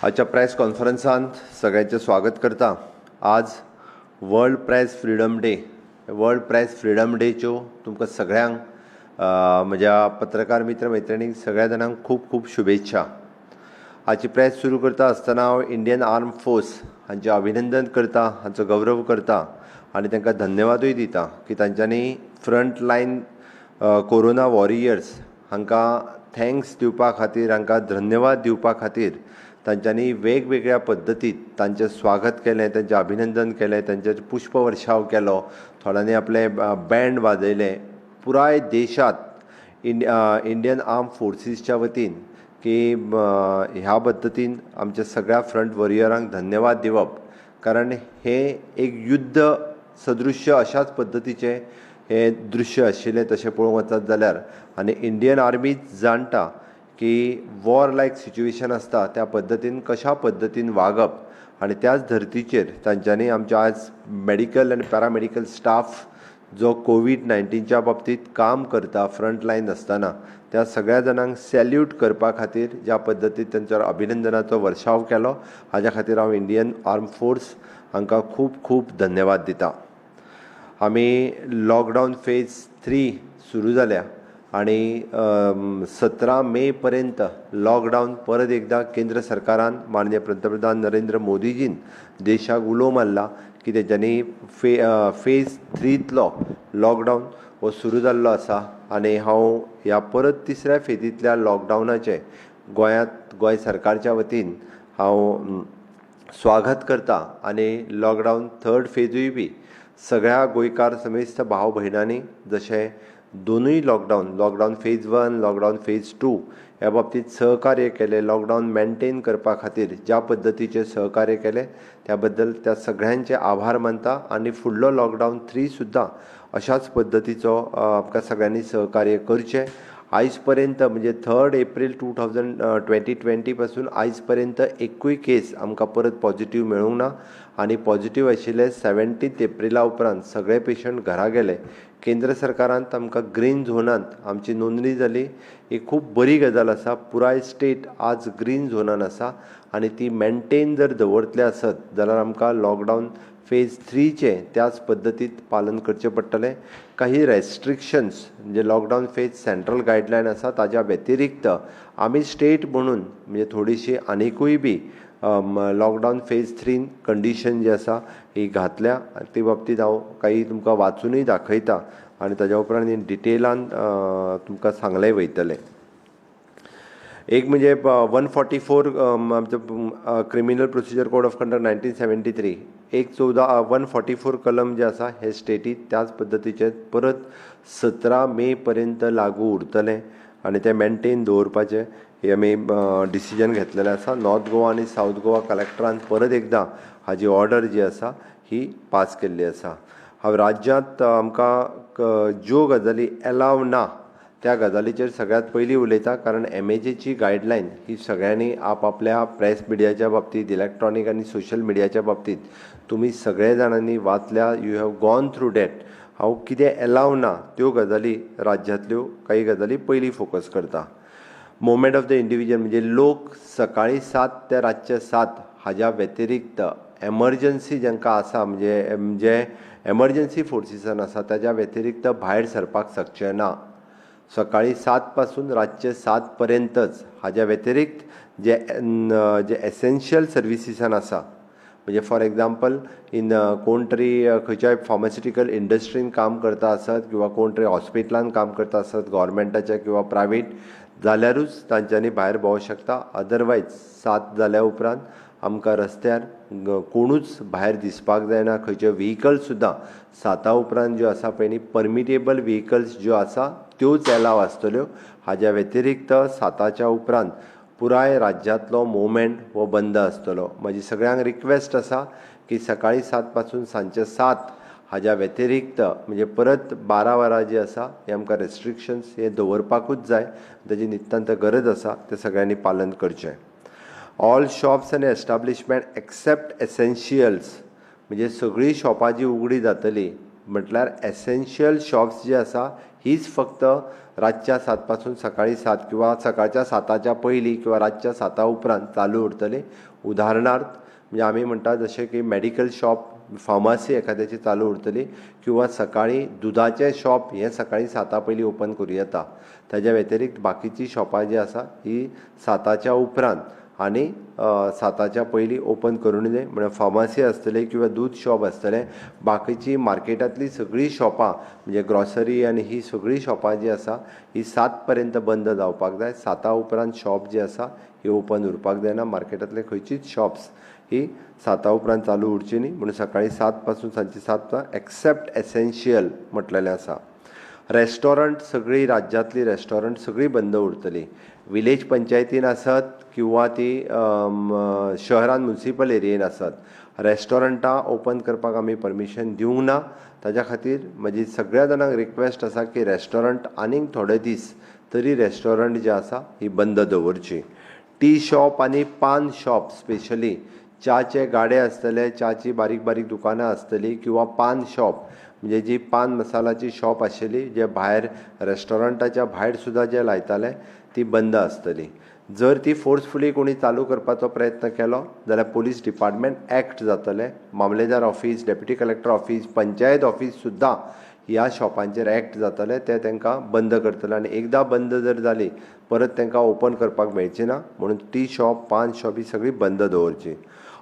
आजच्या प्रेस कॉन्फरन्सांत सगळ्यांचें स्वागत करता. आज world press freedom day. World press freedom डेच्यो तुमकां सगळ्यांक, म्हज्या पत्रकार मित्र मैत्रिणींक, सगळ्या जाणांक खूब खूब शुभेच्छा. आजची प्रेस सुरू करता आसतना हांव इंडियन आर्म फोर्स हांचें अभिनंदन करता, हांचो गौरव करता आनी तांकां धन्यवादूय दिता की तांच्यांनी फ्रंट लायन कोरोना वॉरियर्स हांकां thanks दिवपा खातीर, हांकां धन्यवाद दिवपा खातीर तांच्यांनी वेगवेगळ्या पद्दतीत तांचें स्वागत केलें, तांचें अभिनंदन केलें, तांचेर पुष्पवर्षाव केलो, थोड्यांनी आपलें बँड वाजयलें. पुराय देशांत इंडियन आर्म फोर्सीसच्या वतीन की ह्या पद्दतीन आमच्या सगळ्या फ्रंट वॉरियरांक धन्यवाद दिवप, कारण हें एक युद्ध सदृश्य अशाच पद्दतीचें हें दृश्य आशिल्लें तशें पळोवंक वचत जाल्यार. आनी इंडियन आर्मीच जाणटा की वॉर लायक सिच्युएशन आसता त्या पद्दतीन कशा पद्दतीन वागप, आनी त्याच धर्तीचेर तांच्यांनी आमच्या आज मेडिकल आनी पॅरामेडिकल स्टाफ जो कोवीड 19च्या बाबतींत काम करता फ्रंट लायन आसतना त्या सगळ्या जाणांक सॅल्यूट करपा खातीर ज्या पद्दतीन तांचेर अभिनंदनाचो वर्षाव केलो, हाज्या खातीर हांव इंडियन आर्म फोर्स हांकां खूब खूब धन्यवाद दिता. आमी लॉकडावन फेज 3 सुरू जाल्या आनी 17 मे पर्यंत लॉकडावन परत एकदां केंद्र सरकारान माननीय पंतप्रधान नरेंद्र मोदीजीन देशाक उलो मारला की तेंच्यांनी फेज 3तलो लॉकडावन हो सुरू जाल्लो आसा. आनी हांव ह्या परत तिसऱ्या फेजींतल्या लॉकडावनाचें गोंयांत गोंय सरकारच्या वतीन हांव स्वागत करता आनी लॉकडावन थर्ड फेजूय बी सगळ्या गोंयकार समेस्त भाव भयणांनी जशें दोनूय lockdown, lockdown phase 1, lockdown phase 2 ह्या बाबतींत सहकार्य केलें, लॉकडावन मेनटेन करपा खातीर ज्या पद्दतीचें सहकार्य केलें त्या बद्दल त्या सगळ्यांचे आभार मानता. आनी फुडलो लॉकडावन 3 सुद्दां अशाच पद्दतीचो आमकां सगळ्यांनी सहकार्य करचें. आयज पर्यंत म्हणजे 3 एप्रील 2020 पासून आयज पर्यंत एकूय केस आमकां परत पॉझिटीव मेळूंक ना आनी पॉझिटीव आशिल्ले 17 एप्रिला उपरांत सगळे पेशंट घरा गेले. केंद्र सरकारान आमकां ग्रीन झोनांत आमची नोंदणी जाली, ही खूब बरी गजाल आसा. पुराय स्टेट आज ग्रीन झोनान आसा आनी ती मेनटेन जर दवरतले आसत जाल्यार आमकां लॉकडावन फेज 3चें त्याच पद्दतीत पालन करचें पडटलें. काही रेस्ट्रिक्शन्स म्हणजे लॉकडावन फेज सेंट्रल गायडलायन आसा ताज्या व्यतिरिक्त आमी स्टेट म्हणून म्हणजे थोडीशी आनिकूय बी लॉकडावन फेज 3 कंडिशन जी आसा ही घातल्या. ते बाबतींत हांव काही तुमकां वाचुनूय दाखयता आनी ताज्या उपरांत डिटेलान तुमकां सांगलें वयतलें. एक म्हणजे 144 आमचो criminal procedure code of conduct 1973 114 144 कलम जे आसा हे स्टेटीत त्याच पद्दतीचे परत 17 मे पर्यंत लागू उरतलें आनी तें मेनटेन दवरपाचें हे आमी डिसिजन घेतलेलें आसा. नॉर्थ गोवा आनी सावथ गोवा कलेक्टरान परत एकदां हाजी ऑर्डर जी आसा ही पास केल्ली आसा. हांव राज्यांत आमकां ज्यो गजाली एलाव ना त्या गजालीचेर सगळ्यांत पयलीं उलयता, कारण एमएचएची गायडलायन ही सगळ्यांनी आपआपल्या प्रेस मिडियाच्या बाबतींत, इलेक्ट्रॉनीक आनी सोशल मिडियाच्या बाबतींत तुमी सगळे जाणांनी वाचल्या, you have gone through that. हांव कितें एलाव ना त्यो गजाली राज्यांतल्यो काही गजाली पयलीं फोकस करता. मुवमेंट ऑफ the individual म्हणजे लोक सकाळीं 7 ते रातचे 7 हाज्या व्यतिरिक्त एमर्जन्सी जांकां आसा म्हणजे जे एमर्जन्सी फोर्सीसान आसा ताज्या व्यतिरिक्त भायर सरपाक शकचे ना. सकाळीं 7 पासून रातचे 7 पर्यंतच. हाज्या व्यतिरिक्त जे जे एसेन्शियल सर्विसीसान आसा म्हणजे फॉर एग्जाम्पल इन कोण तरी खंयच्याय फार्मास्युटिकल इंडस्ट्रीन काम करता आसत किंवा कोण तरी हॉस्पिटलान काम करता आसत गव्हर्मेंटाच्या किंवा प्रायवेट जाल्यारूच तांच्यांनी भायर भोंवंक शकता. अदरवायज 7 जाल्या उपरांत आमकां रस्त्यार कोणूच भायर दिसपाक जायना. खंयचे व्हिकल सुद्दां 7 उपरांत ज्यो आसा पळय न्ही परमिटेबल व्हिकल्स ज्यो आसा त्योच एलाव आसतल्यो. हाज्या व्यतिरिक्त 7च्या उपरांत पुराय राज्यांतलो मुवमेंट हो बंद आसतलो. म्हजी सगळ्यांक रिक्वेस्ट आसा की सकाळीं 7 पासून सांजचे 7 हाज्या व्यतिरिक्त म्हणजे परत 12 वरां जी आसा हे आमकां रेस्ट्रिक्शन्स हे दवरपाकूच जाय, ताजी नितांत गरज आसा, तें सगळ्यांनी पालन करचें. ऑल शॉप्स आनी एस्टाब्लिशमेंट एक्सेप्ट एसेन्शियल्स म्हणजे सगळीं शॉपां जी उगडी जातली म्हटल्यार एसेन्शियल शॉप्स जी आसा हीच फक्त रातच्या 7 पासून सकाळी 7 किंवा सकाळच्या 7च्या पयलीं किंवा रातच्या 7 उपरांत चालू उरतली. उदाहरणार्थ म्हणजे आमी म्हणटा जशें की मेडिकल शॉप, फार्मासी एखाद्याची चालू उरतली किंवा सकाळी दुदाचें शॉप हें सकाळी 7 पयलीं ओपन करूं येता. ताज्या व्यतिरिक्त बाकीची शॉपां जी आसा ही 7च्या उपरांत आनी 7च्या पयलीं ओपन करूं न्हय. म्हळ्यार फार्मासी आसतली किंवा दूद शॉप आसतलें. बाकीची मार्केटांतली सगळीं शॉपां म्हणजे ग्रॉसरी आनी ही सगळीं शॉपां जी आसा ही 7 पर्यंत बंद जावपाक जाय. 7 उपरांत शॉप जी आसा ही ओपन उरपाक जायना. मार्केटांतले खंयचीच शॉप्स ही 7 उपरांत चालू उरची न्ही. म्हणून सकाळी 7 पासून सांजची 7 एक्सेप्ट एसेन्शियल म्हटलेलें आसा. रेस्टॉरंट सगळीं राज्यांतली रेस्टॉरंट सगळीं बंद उरतली. विलेज पंचायतीन आसत किंवा ती शहरान म्युनिसिपल एरियेन आसत, रेस्टॉरंटां ओपन करपाक आमी परमिशन दिवंक ना. ताज्या खातीर म्हजी सगळ्या जाणांक रिक्वेस्ट आसा की रेस्टॉरंट आनीक थोडे दीस तरी रेस्टॉरंट जे आसा ही बंद दवरची. टी शॉप आनी पान शॉप, स्पेशली च्याचे गाडे आसतले, च्याची बारीक बारीक दुकानां आसतली किंवा पान शॉप म्हणजे जी पान मसालाची शॉप आशिल्ली जे भायर रेस्टॉरंटाच्या भायर सुद्दां जे लायताले ती बंद आसतली. जर ती फोर्सफुली कोणी चालू करपाचो प्रयत्न केलो जाल्यार पोलीस डिपार्टमेंट एक्ट जातले. मामलेदार office, deputy collector office, panchayat office सुद्दां ह्या शॉपांचेर एक्ट जातले. ते तांकां बंद करतले आनी एकदां बंद जर जाली परत तांकां ओपन करपाक मेळची ना. म्हणून टी शॉप, पान शॉप ही सगळी बंद दवरची.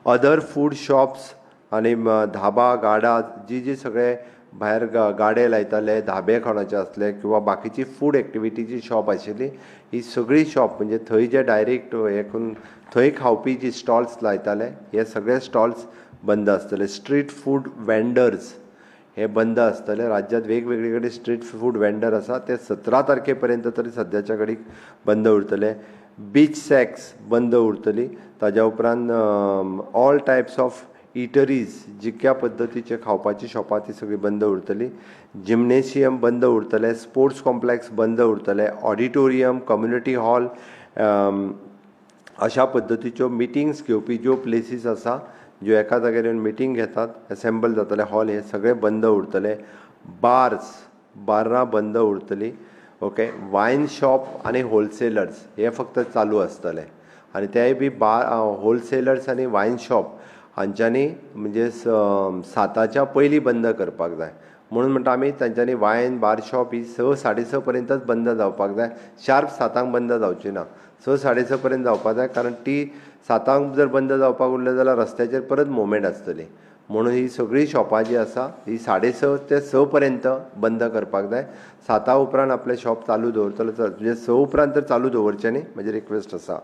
अदर फूड शॉप्स आनी धाबा, गाडा जी जी सगळे भायर गाडे लायताले, धाबे खाणाचे आसले किंवा बाकीची फूड एक्टिविटीची शॉप आशिल्ली ही सगळी शॉप म्हणजे थंय जे डायरेक्ट हे करून थंय खावपी जी स्टॉल्स लायताले हे सगळे स्टॉल्स बंद आसतले. स्ट्रीट फूड वेंडर्स हे बंद आसतले. राज्यांत वेगवेगळे कडेन स्ट्रीट फूड वेंडर आसा ते 17 तारखे पर्यंत तरी सद्याच्या घडीक बंद उरतले. बीच सॅक्स बंद उरतली. ताज्या उपरांत ऑल टायप्स ऑफ इटरीज जितक्या पद्दतीचे खावपाची शॉपां ती सगळीं बंद उरतली. जिमनेशियम बंद उरतले, स्पोर्ट्स कॉम्प्लेक्स बंद उरतले, ऑडिटोरियम, कम्युनिटी हॉल अशा पद्दतीच्यो मिटिंग्स घेवपी ज्यो प्लेसीस आसा ज्यो एका जाग्यार येवन मिटींग घेतात, एसेंबल जातले हॉल हे सगळे बंद उरतले. बार्स, बार्रां बंद उरतली. ओके, वायन शॉप आनी होलसेलर्स हे फक्त चालू आसतले आनी तेय बी बार होलसेलर्स आनी वायन शॉप हांच्यांनी म्हणजे 7च्या पयलीं बंद करपाक जाय. म्हणून म्हणटा आमी तांच्यांनी वायन बार शॉप ही 6, 6:30 पर्यंतच बंद जावपाक जाय. शार्प 7 बंद जावची ना, 6, 6:30 पर्यंत जावपाक जाय. कारण ती 7 जर बंद जावपाक उरले जाल्यार रस्त्याचेर परत मुवमेंट आसतली. म्हणून ही सगळीं शॉपां जी आसा ही 6:30 ते 6 पर्यंत बंद करपाक जाय. 7 उपरांत आपलें शॉप चालू दवरतलो म्हणजे 6 उपरांत तर चालू दवरचें न्ही, म्हजी रिक्वेस्ट आसा.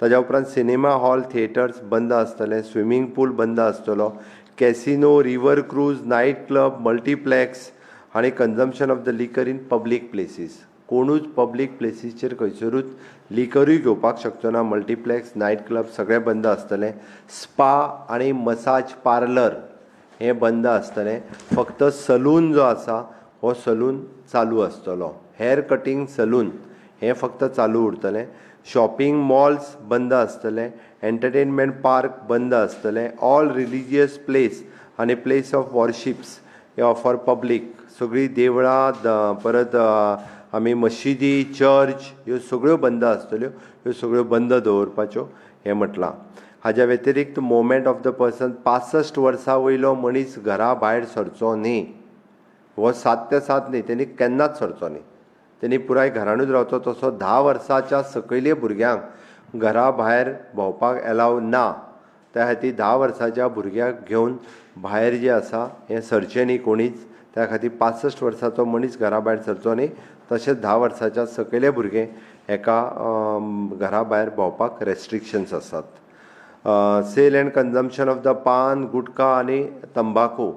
ताज्या उपरांत सिनेमा हॉल, थिएटर्स बंद आसतले, स्विमींग पूल बंद आसतलो, casino, river cruise, night club, multiplex आनी consumption of the liquor in public places. कोणूच पब्लीक प्लेसीचेर खंयसरूच लिकरूय घेवपाक शकचो ना. मल्टिप्लेक्स, नायट क्लब सगळें बंद आसतलें. स्पा आनी मसाज पार्लर हें बंद आसतलें. फक्त सलून जो आसा हो सलून चालू आसतलो. हेअर कटींग सलून हें फक्त चालू उरतलें. शॉपिंग मॉल्स बंद आसतले, एंटरटेनमेंट पार्क बंद आसतले, ऑल रिलिजियस प्लेस आनी place of worships for public सगळीं देवळां, परत आमी मशिदी, चर्च ह्यो सगळ्यो बंद आसतल्यो. ह्यो सगळ्यो बंद दवरपाच्यो हें म्हटलां. हाज्या व्यतिरिक्त मुवमेंट ऑफ the person, 65 वर्सां वयलो मनीस घरा भायर सरचो न्ही. हो 7 ते 7 न्ही, तेणी केन्नाच सरचो न्ही, तेणी पुराय घरानूच रावचो. तसो 10 वर्साच्या सकयल्या भुरग्यांक घरा भायर भोंवपाक एलाव ना. त्या खातीर 10 वर्साच्या भुरग्याक घेवन भायर जे आसा हें सरचें न्ही कोणीच. त्या खातीर 65 वर्साचो मनीस घरा भायर सरचो न्ही. तशेंच 10 वर्साच्या सकयले भुरगे हेका घरा भायर भोंवपाक रेस्ट्रिक्शन्स आसात. Sale and consumption of the paan, gutka आनी तंबाकू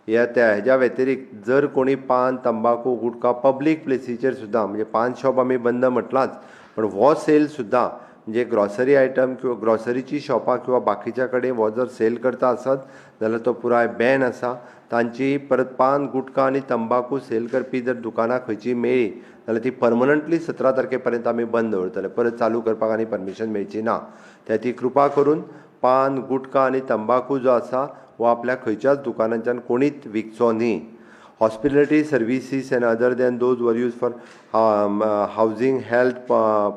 ह्या त्या हेज्या व्यतिरिक्त जर कोणी पान, तंबाकू, गुटखा पब्लीक प्लेसीचेर सुद्दां म्हणजे पान शॉप आमी बंद म्हटलांच, पण हो सेल सुद्दां म्हणजे ग्रॉसरी आयटम किंवा ग्रॉसरीची शॉपां किंवा बाकीच्या कडेन हो जर सेल करता आसत जाल्यार तो पुराय बॅन आसा. तांची परत पान, गुटखा आनी तंबाकू सेल करपी जर दुकानां खंयची मेळ्ळी जाल्यार ती परमनंटली 17 तारखे पर्यंत आमी बंद दवरतले, परत चालू करपाक आनी परमिशन मेळची ना. त्या ती कृपा करून पान, गुटखा आनी तंबाकू जो आसा हो आपल्या खंयच्याच दुकानांच्यान कोणीच विकचो न्ही. Hospitality services and other than those were use for housing, health,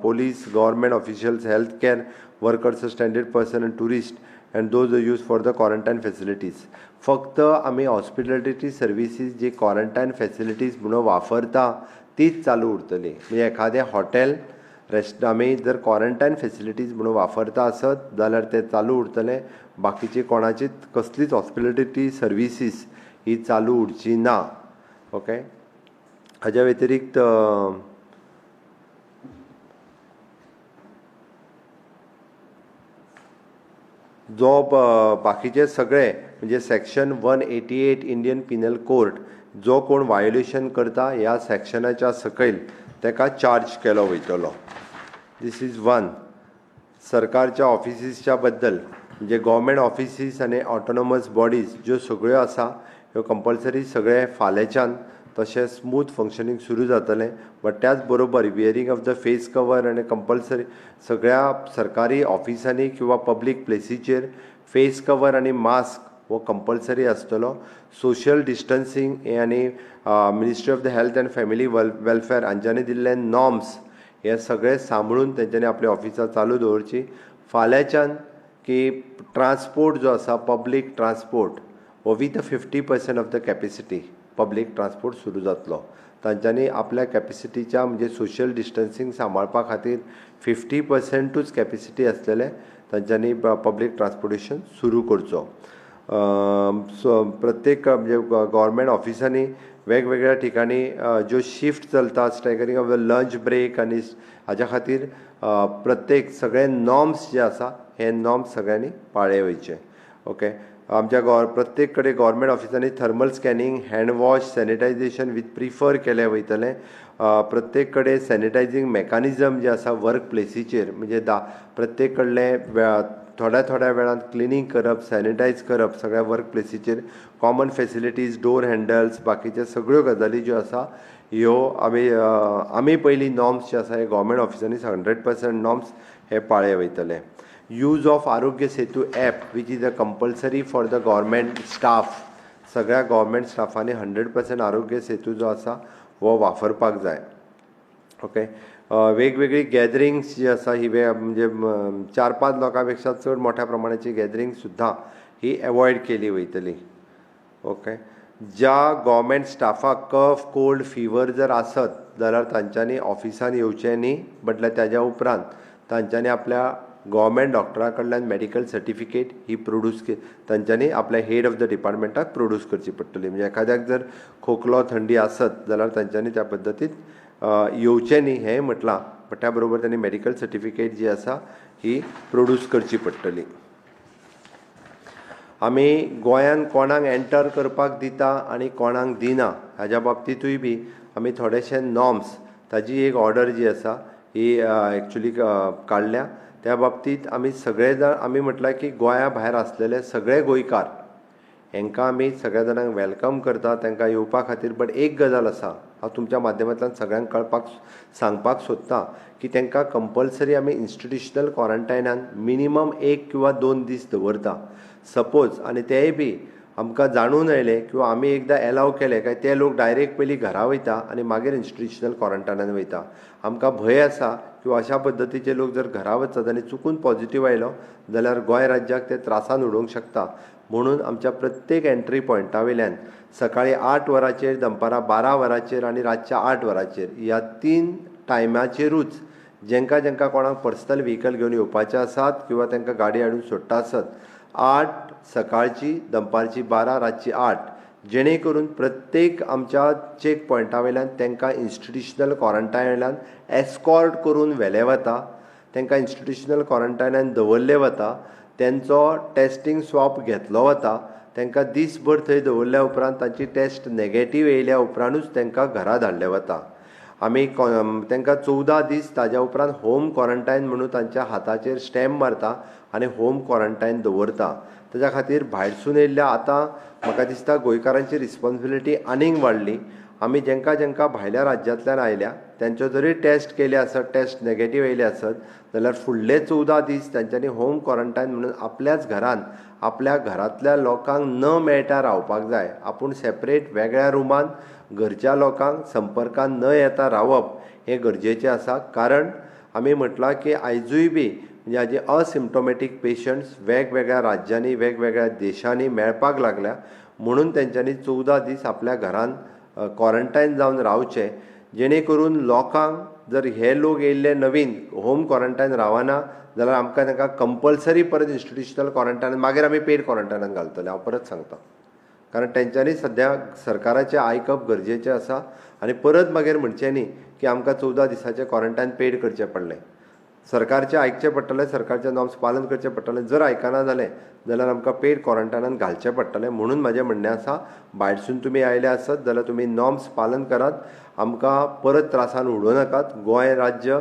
police, government officials, health care workers, stranded person and tourist and those use for the quarantine facilities. फक्त आमी हॉस्पिटॅलिटी सर्विसीज जी क्वॉरंटायन फॅसिलिटीज म्हणून वापरता तीच चालू उरतली. म्हणजे एखादें हॉटेल रेस्ट आमी जर क्वॉरंटायन फॅसिलिटीज म्हणून वापरता आसत जाल्यार तें चालू उरतलें. बाकीची कोणाचीच कसलीच हॉस्पिटॅलिटी सर्विसीस ही चालू उरची ना. ओके, हाज्या व्यतिरिक्त जो बाकीचे सगळे म्हणजे section 188 Indian penal code जो कोण वायोलेशन करता ह्या सेक्शनाच्या सकयल ताका चार्ज केलो वयतलो. This is one. सरकारच्या ऑफिसीसच्या बद्दल म्हणजे गव्हर्मेंट ऑफिसीस आनी ऑटोनॉमस बॉडीज ज्यो सगळ्यो आसा ह्यो कंपल्सरी सगळे फाल्यांच्यान तशें स्मूथ फंक्शनींग सुरू जातलें. बट त्याच बरोबर wearing of the face cover आनी कंपल्सरी सगळ्या सरकारी ऑफिसांनी किंवा पब्लीक प्लेसीचेर फेस कवर आनी मास्क हो कंपल्सरी आसतलो. सोशल डिस्टन्सींग हे आनी ministry of the health and family welfare हांच्यांनी दिल्ले नॉर्म्स हे सगळे सांबाळून तेंच्यांनी आपली ऑफिसां चालू दवरची. फाल्यांच्यान की ट्रान्सपोर्ट जो आसा पब्लीक ट्रान्सपोर्ट हो with 50% of the capacity public transport सुरू जातलो. तांच्यांनी आपल्या कॅपेसिटीच्या म्हणजे सोशल डिस्टन्सींग सांबाळपा खातीर 50%ूच कॅपेसिटी आसलेले तांच्यांनी पब्लीक ट्रान्सपोर्टेशन सुरू करचो. सो प्रत्येक म्हणजे गव्हर्मेंट ऑफिसांनी वेगवेगळ्या ठिकाणी ज्यो शिफ्ट चलता staggering of the lunch break आनी हाज्या खातीर प्रत्येक सगळे नॉर्म्स जे आसा हे नॉर्म्स सगळ्यांनी पाळ्ळे वयचे. ओके, आमच्या प्रत्येक कडेन गव्हर्मेंट ऑफिसांनी thermal scanning, hand wash, sanitisation with prefer केलें वयतलें. प्रत्येक कडेन सॅनिटायझींग मॅकानिजम जे आसा वर्क प्लेसीचेर म्हणजे प्रत्येक कडलें थोड्या थोड्या वेळान क्लिनींग करप, सॅनिटायज करप सगळ्या वर्क प्लेसीचेर, कॉमन फॅसिलिटीज, डोर हँडल्स, बाकीचे सगळ्यो गजाली ज्यो आसा ह्यो आमी आमी पयलीं नॉर्म्स जे आसा हे गव्हर्मेंट ऑफिसांनी 100% नॉर्म्स हे पाळ्ळे वयतले. Use of Aarogya Setu app which is a compulsory for the government staff. सगळ्या गव्हर्मेंट स्टाफांनी 100% आरोग्य सेतू जो आसा हो वापरपाक जाय. ओके, वेगवेगळी गॅदरिंग्स जी आसा ही म्हणजे 4-5 लोकां पेक्षा चड मोठ्या प्रमाणाची गॅदरिंग सुद्दां ही एवॉयड केली वयतली. ओके, ज्या गव्हर्मेंट स्टाफाक कफ, कोल्ड, फिवर जर आसत जाल्यार तांच्यांनी ऑफिसान येवचें न्ही, बटल्यार ताज्या उपरांत तांच्यांनी आपल्या गव्हर्मेंट डॉक्टरा कडल्यान मेडिकल सर्टिफिकेट ही प्रोड्यूस तांच्यांनी आपल्या हेड ऑफ the डिपार्टमेंटाक प्रोड्यूस करची पडटली. म्हणजे एखाद्याक जर खोकलो, थंडी आसत जाल्यार तांच्यांनी त्या पद्दतीन येवचें न्ही हें म्हटलां, बट त्या बरोबर तांणी मेडिकल सर्टिफिकेट जी आसा ही प्रोड्यूस करची पडटली. आमी गोंयान कोणाक एंटर करपाक दिता आनी कोणाक दिना हाज्या बाबतींतूय बी आमी थोडेशे नॉर्म्स ताजी एक ऑर्डर जी आसा ही एक्चुली काडल्या. त्या बाबतींत आमी सगळे जाण आमी म्हटलां की गोंया भायर आसलेले सगळे गोंयकार हेंकां आमी सगळ्या जाणांक welcome करता तांकां येवपा खातीर. बट एक गजाल आसा, हांव तुमच्या माध्यमांतल्यान सगळ्यांक कळपाक सांगपाक सोदता की तांकां कंपल्सरी आमी इन्स्टिट्युशनल क्वॉरंटायनान मिनिमम 1 किंवा 2 दीस दवरता. सपोज आनी तेय बी आमकां जाणून आयलें किंवा आमी एकदां एलाव केलें काय ते लोक डायरेक्ट पयलीं घरा वयता आनी मागीर इन्स्टिट्युशनल क्वॉरंटायनान वयता. आमकां भंय आसा किंवा अशा पद्दतीचे लोक जर घरा वचत आनी चुकून पॉझिटीव आयलो जाल्यार गोंय राज्याक ते त्रासान उडोवंक शकता. म्हणून आमच्या प्रत्येक एंट्री पॉयंटा वयल्यान सकाळीं 8 वरांचेर, दनपारां 12 वरांचेर आनी रातच्या 8 वरांचेर ह्या 3 टायमाचेरूच जेंकां जेंकां कोणाक पर्सनल व्हिकल घेवन येवपाचें आसात किंवा तांकां गाडी हाडून सोडटा आसत 8 सकाळची, दनपारची 12, रातची 8, जेणे करून प्रत्येक आमच्या चॅक पॉयंटा वयल्यान तांकां इन्स्टिट्युशनल क्वॉरंटायनान एस्कॉर्ट करून व्हेलें वता, तांकां इन्स्टिट्युशनल क्वॉरंटायनान दवरलें वता, तेंचो टेस्टींग स्वॉब घेतलो वता, तांकां दीसभर थंय दवरल्या उपरांत तांची टेस्ट नेगेटीव येयल्या उपरांतूच तांकां घरा धाडलें वता. आमी तांकां 14 दीस ताज्या उपरांत होम क्वॉरंटायन म्हणून तांच्या हाताचेर स्टॅम्प मारता आनी होम क्वॉरंटायन दवरता. ताज्या खातीर भायरसून येयल्ल्या आतां म्हाका दिसता गोंयकारांची रिस्पोन्सिबिलिटी आनीक वाडली. आमी जेंकां जेंकां भायल्या राज्यांतल्यान आयल्या तेंच्यो जरी टॅस्ट केले आसत, टॅस्ट नॅगेटीव येयले आसत जाल्यार फुडले 14 दीस तेंच्यांनी होम क्वॉरंटायन म्हणून आपल्याच घरान आपल्या घरांतल्या लोकांक न मेळटा रावपाक जाय. आपूण सेपरेट वेगळ्या रुमान घरच्या लोकांक संपर्कान न येता रावप हें गरजेचें आसा. कारण आमी म्हटलां की आयजूय बी म्हणजे हाजे असिम्टोमॅटीक पेशंट्स वेगवेगळ्या राज्यांनी वेगवेगळ्या देशांनी मेळपाक लागल्या, म्हणून तेंच्यांनी 14 दीस आपल्या घरान क्वॉरंटायन जावन रावचें, जेणे करून लोकांक जर हे लोक येयल्ले नवीन होम क्वॉरंटायन रावना जाल्यार आमकां तांकां कंपल्सरी परत इन्स्टिट्युशनल क्वॉरंटायन, मागीर आमी पेड क्वॉरंटायनान घालतले. हांव परत सांगता, कारण तेंच्यांनी सद्या सरकाराचें आयकप गरजेचें आसा आनी परत मागीर म्हणचें न्ही की आमकां 14 दिसाचें क्वॉरंटायन पेड करचें पडलें. सरकारचें आयकचें पडटलें, सरकारचें नॉर्म्स पालन करचें पडटलें. जर आयकना जालें जाल्यार आमकां पेड क्वॉरंटायनान घालचें पडटलें. म्हणून म्हाजें म्हणणें आसा, भायरसून तुमी आयले आसत जाल्यार तुमी नॉर्म्स पालन करात, आमकां परत त्रासान उडोवं नाकात. गोंय राज्य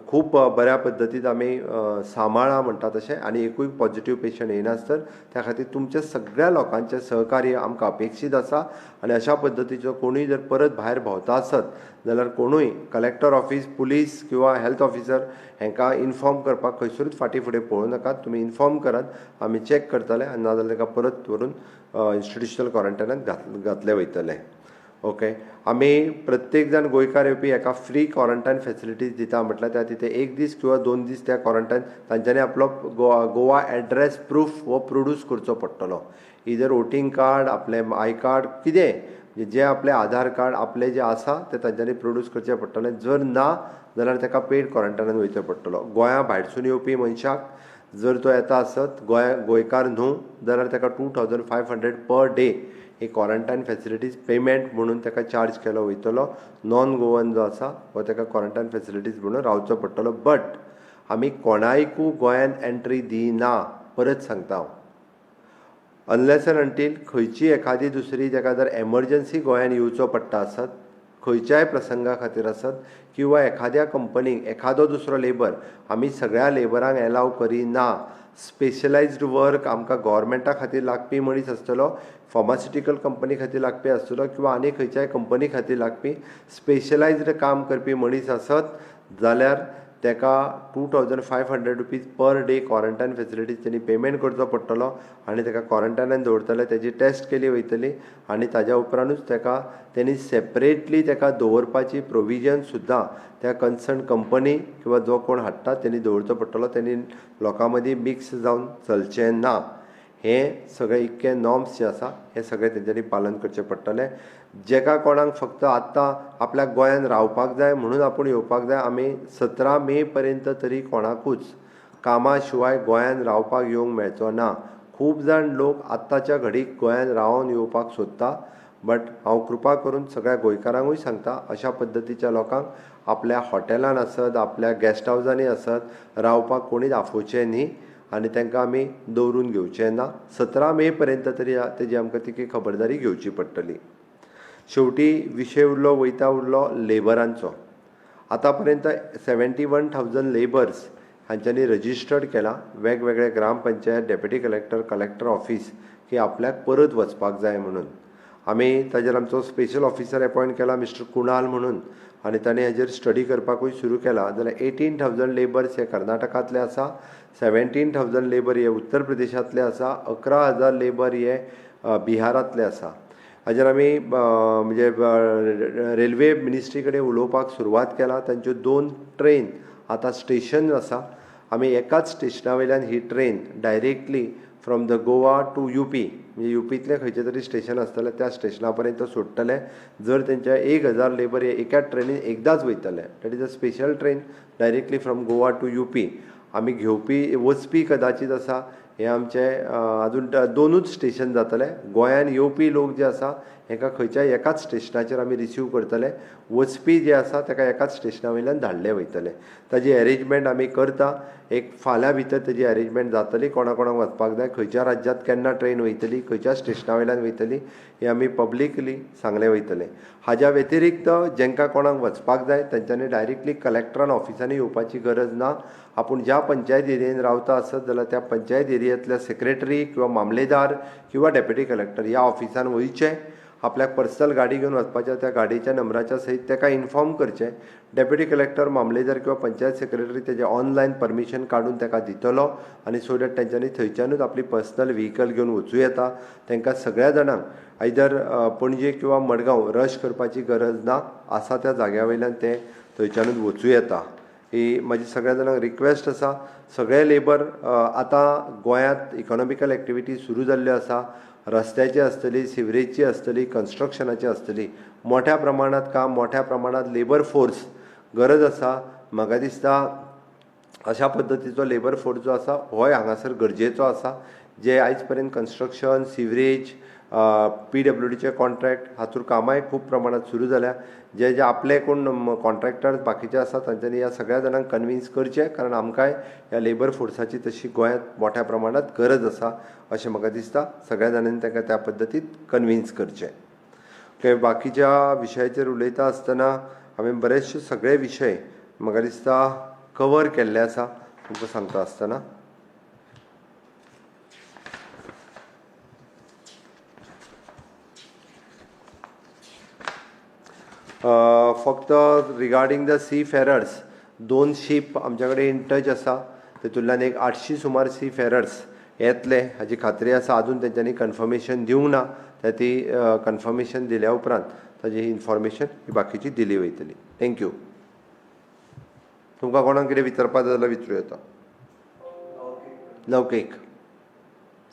खूब बऱ्या पद्दतीन आमी सांबाळ्ळां म्हणटा तशें, आनी एकूय पॉझिटीव पेशंट येयनासतर त्या खातीर तुमच्या सगळ्या लोकांचें सहकार्य आमकां अपेक्षीत आसा. आनी अशा पद्दतीचो कोणूय जर परत भायर भोंवता आसत जाल्यार कोणूय कलेक्टर ऑफिस, पुलीस किंवा हेल्थ ऑफिसर हांकां इन्फॉर्म करपाक खंयसरूच फाटीं फुडें पळोवं नाकात. तुमी इन्फॉर्म करात, आमी चॅक करतले आनी नाजाल्यार ताका परत व्हरून इन्स्टिट्युशनल क्वॉरंटायनान घातले वयतले. ओके, आमी प्रत्येक जाण गोंयकार येवपी एका फ्री क्वॉरंटायन फेसिलिटीज दिता म्हटल्यार त्या तिथे 1 दीस किंवा 2 दीस त्या क्वॉरंटायन तांच्यांनी आपलो गोवा एड्रेस प्रूफ हो प्रोड्यूस करचो पडटलो. इदर वोटींग कार्ड, आपलें I card, कितें जें आपलें आधार कार्ड आपलें जें आसा तें तांच्यांनी प्रोड्यूस करचें पडटलें. जर ना जाल्यार ताका पेड क्वॉरंटायनान वयचें पडटलो. गोंया भायरसून येवपी मनशाक जर तो येता आसत, गोंयकार न्हू जाल्यार ताका 2500 पर डे ही क्वॉरंटायन फेसिलिटीज पेमेंट म्हणून ताका चार्ज केलो वयतलो. नॉन गोवन जो आसा हो ताका क्वॉरंटायन फेसिलिटीज म्हणून रावचो पडटलो. बट आमी कोणायकू गोंयान एंट्री दिना, परत सांगता हांव, अनलेस एंड अंटील खंयची एखादी दुसरी ताका जर एमरजन्सी गोंयान येवचो पडटा आसत, खंयच्याय प्रसंगा खातीर आसत, किंवा एखाद्या कंपनीक एखादो दुसरो लेबर, आमी सगळ्या लेबरांक एलाव करिना. स्पेशलायज्ड वर्क आमकां गोवोरमेंटा खातीर लागपी मनीस आसतलो, फार्मास्युटिकल कंपनी खातीर लागपी आसतलो, किंवा आनी खंयच्याय कंपनी खातीर लागपी स्पेशलायज्ड काम करपी मनीस आसत जाल्यार ताका 2500 rupees per day quarantine facilities तेणी पेमेंट करचो पडटलो आनी ताका क्वॉरंटायनान दवरतले, तेजी टेस्ट केली वयतली आनी ताज्या उपरांतूच ताका तेणी सेपरेटली ताका दवरपाची प्रोविजन सुद्दां त्या कन्सर्न कंपनी किंवा जो कोण हाडटा तेणी दवरचो पडटलो. तेणी लोकां मदीं मिक्स जावन चलचें ना. हे सगळे इतके नॉर्म्स जे आसा हे सगळे तेंच्यांनी पालन करचें पडटलें. जेका कोणाक फक्त आतां आपल्याक गोंयान रावपाक जाय म्हणून आपूण येवपाक जाय, आमी 17 मे पर्यंत तरी कोणाकूच कामा शिवाय गोंयान रावपाक येवंक मेळचो ना. खूब जाण लोक आत्ताच्या घडीक गोंयान रावन येवपाक सोदता, बट हांव कृपा करून सगळ्या गोंयकारांकूय सांगता, अशा पद्दतीच्या लोकांक आपल्या हॉटेलान आसत, आपल्या गेस्ट हावजांनी आसत रावपाक कोणीच आफोवचें न्ही आनी तांकां आमी दवरून घेवचें ना. 17 मे पर्यंत तरी तेजी आमकां तितकी खबरदारी घेवची पडटली. शेवटी विशय उरलो वयता उरलो लेबरांचो. आतां पर्यंत 71,000 लेबर्स हांच्यांनी रजिस्टर्ड केला वेगवेगळे gram panchayat, deputy collector, collector office की आपल्याक परत वचपाक जाय म्हणून. आमी ताजेर आमचो स्पेशल ऑफिसर एपॉयंट केला मिस्टर कुणाल म्हणून, आनी ताणें हाजेर स्टडी करपाकूय सुरू केला. जाल्यार 18,000 लेबर्स हे कर्नाटकांतले आसा, 17,000 लेबर हे उत्तर प्रदेशांतले आसा, 11,000 लेबर हे बिहारांतले आसा. हाजेर आमी म्हणजे रेल्वे मिनिस्ट्री कडेन उलोवपाक सुरवात केला. तांच्यो 2 ट्रेन आतां स्टेशन आसा. आमी एकाच स्टेशना वयल्यान ही train directly from the Goa to UP, म्हणजे युपींतलें खंयचें तरी स्टेशन आसतलें त्या स्टेशना पर्यंत सोडटले. जर तेंच्या 1,000 लेबर हे एकाच ट्रेनीन एकदांच वयतले, that is a special train directly from Goa to UP. आमी घेवपी वचपी कदाचीत आसा हे आमचे आजून 2च स्टेशन जातले. गोंयान येवपी लोक जे आसा हेका खंयच्याय एकाच स्टेशनाचेर आमी रिसीव करतले, वचपी जे आसा ताका एकाच स्टेशना वयल्यान धाडले वयतले. ताजी एरेंजमेंट आमी करता, एक फाल्यां भितर ताजी एरेंजमेंट जातली. कोणा कोणाक वचपाक जाय, खंयच्या राज्यांत केन्ना ट्रेन वयतली, खंयच्या स्टेशना वयल्यान वयतली हें आमी पब्लिकली सांगलें वयतलें. हाज्या व्यतिरिक्त जेंकां कोणाक वचपाक जाय तेंच्यांनी डायरेक्टली कलेक्टरान ऑफिसांनी येवपाची गरज ना. आपूण ज्या पंचायत एरियेन रावता आसत जाल्यार त्या पंचायत एरियेंतल्या सेक्रेटरी किंवा मामलेदार किंवा डेप्युटी कलेक्टर ह्या ऑफिसान वयचें आपल्याक पर्सनल गाडी घेवन वचपाचें त्या गाडयेच्या नंबराच्या सयत ताका इन्फॉर्म करचें. डेप्युटी कलेक्टर, मामलेदार किंवा पंचायत सेक्रेटरी तेजें ऑनलायन परमिशन काडून ताका दितलो आनी सो that तेंच्यांनी थंयच्यानूच आपली पर्सनल व्हिकल घेवन वचूं येता. तांकां सगळ्या जाणांक आयदर पणजे किंवा मडगांव रश करपाची गरज ना, आसा त्या जाग्या वयल्यान ते थंयच्यानूच वचूं येता. ही म्हजी सगळ्या जाणांक रिक्वेस्ट आसा. सगळे लेबर आतां गोंयांत इकॉनॉमिकल एक्टिविटी सुरू जाल्ल्यो आसा, रस्त्याची आसतली, सिवरेजची आसतली, कन्स्ट्रक्शनाची आसतली, मोठ्या प्रमाणांत काम, मोठ्या प्रमाणांत लेबर फोर्स गरज आसा. म्हाका दिसता अशा पद्दतीचो लेबर फोर्स जो आसा होय हांगासर गरजेचो आसा. जे आयज पर्यंत कन्स्ट्रक्शन, सिवरेज, PWDचे कॉन्ट्रॅक्ट हातूंत कामांय खूब प्रमाणांत सुरू जाल्या. जे जे आपले कोण कॉन्ट्रॅक्टर बाकीचे आसा तांच्यांनी ह्या सगळ्या जाणांक कन्विन्स करचें, कारण आमकांय ह्या लेबर फोर्साची तशी गोंयांत मोठ्या प्रमाणांत गरज आसा अशें म्हाका दिसता. सगळ्या जाणांनी तांकां त्या पद्दतीन कन्विन्स करचें. ओके, बाकीच्या विशयाचेर उलयता आसतना हांवें बरेचशे सगळे विशय म्हाका दिसता कवर केल्ले आसा तुमकां सांगता आसतना. फक्त regarding the C Ferrers, 2 ship आमच्या कडेन इन टच आसा, तेतूंतल्यान एक 800 सुमार सी फेरर्स येतले हाची खात्री आसा. आजून तेंच्यांनी कन्फर्मेशन दिवंक ना, त्या ती कन्फर्मेशन दिल्या उपरांत ताजी इन्फॉर्मेशन ही बाकीची दिली वयतली. Thank you. तुमकां कोणाक कितें विचारपाक जाय जाल्यार विचारूं येता. लौकीक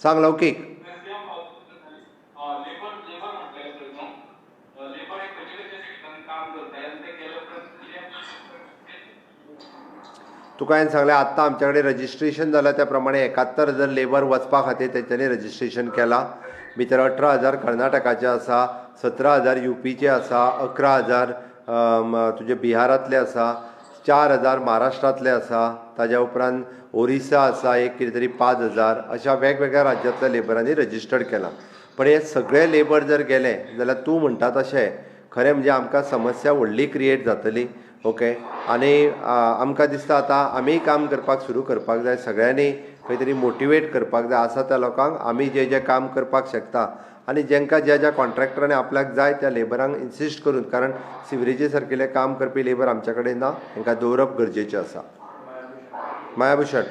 सांग. लौकीक तुका हांवें सांगलें आत्तां आमच्या कडेन रजिस्ट्रेशन जालां त्या प्रमाणे 71,000 लेबर वचपा खातीर तेंच्यांनी रजिस्ट्रेशन केलां. भितर 18,000 कर्नाटकाचे आसा, 17,000 युपीचे आसा, 11,000 तुजे बिहारांतले आसा, 4,000 महाराष्ट्रांतले आसा, ताज्या उपरांत ओरिसा आसा एक कितें तरी 5,000. अशा वेगवेगळ्या राज्यांतल्या लेबरांनी रजिस्टर्ड केलां. पण हे सगळे लेबर जर गेले जाल्यार तूं म्हणटा तशें खरें म्हणजे आमकां समस्या व्हडली क्रिएट जातली. ओके, आनी आमकां दिसता आतां आमी काम करपाक सुरू करपाक जाय, सगळ्यांनी खंय तरी मोटिवेट करपाक जाय आसा त्या लोकांक आमी जे जे काम करपाक शकता आनी जेंकां ज्या ज्या कॉन्ट्रॅक्टरांनी आपल्याक जाय त्या लेबरांक इन्सिस्ट करून, कारण सिवरेजी सारकिल्लें काम करपी लेबर आमच्या कडेन ना, हेंकां दवरप गरजेचें आसा. मायाभूषण.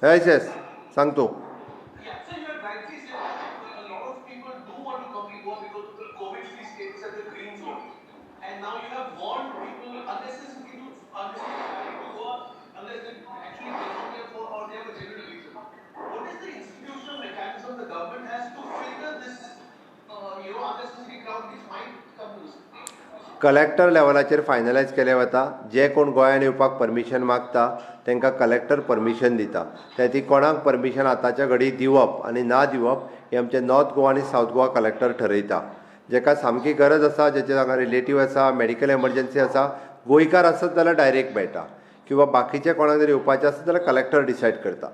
येस येस सांग तूं. कलेक्टर लेवलाचेर फायनलायज केलें वता. जे कोण गोंयान येवपाक परमिशन मागता तांकां कलेक्टर परमिशन दिता. त्या ती कोणाक परमिशन आतांच्या घडी दिवप आनी ना दिवप हें आमचे नॉर्थ गोवा आनी सावथ गोवा कलेक्टर ठरयता. जेका सामकी गरज आसा, जेचे हांगा रिलेटीव आसा, मेडिकल एमर्जन्सी आसा, गोंयकार आसत जाल्यार डायरेक्ट मेळटा, किंवा बाकीचे कोणाक जर येवपाचें आसत जाल्यार कलेक्टर डिसायड करता.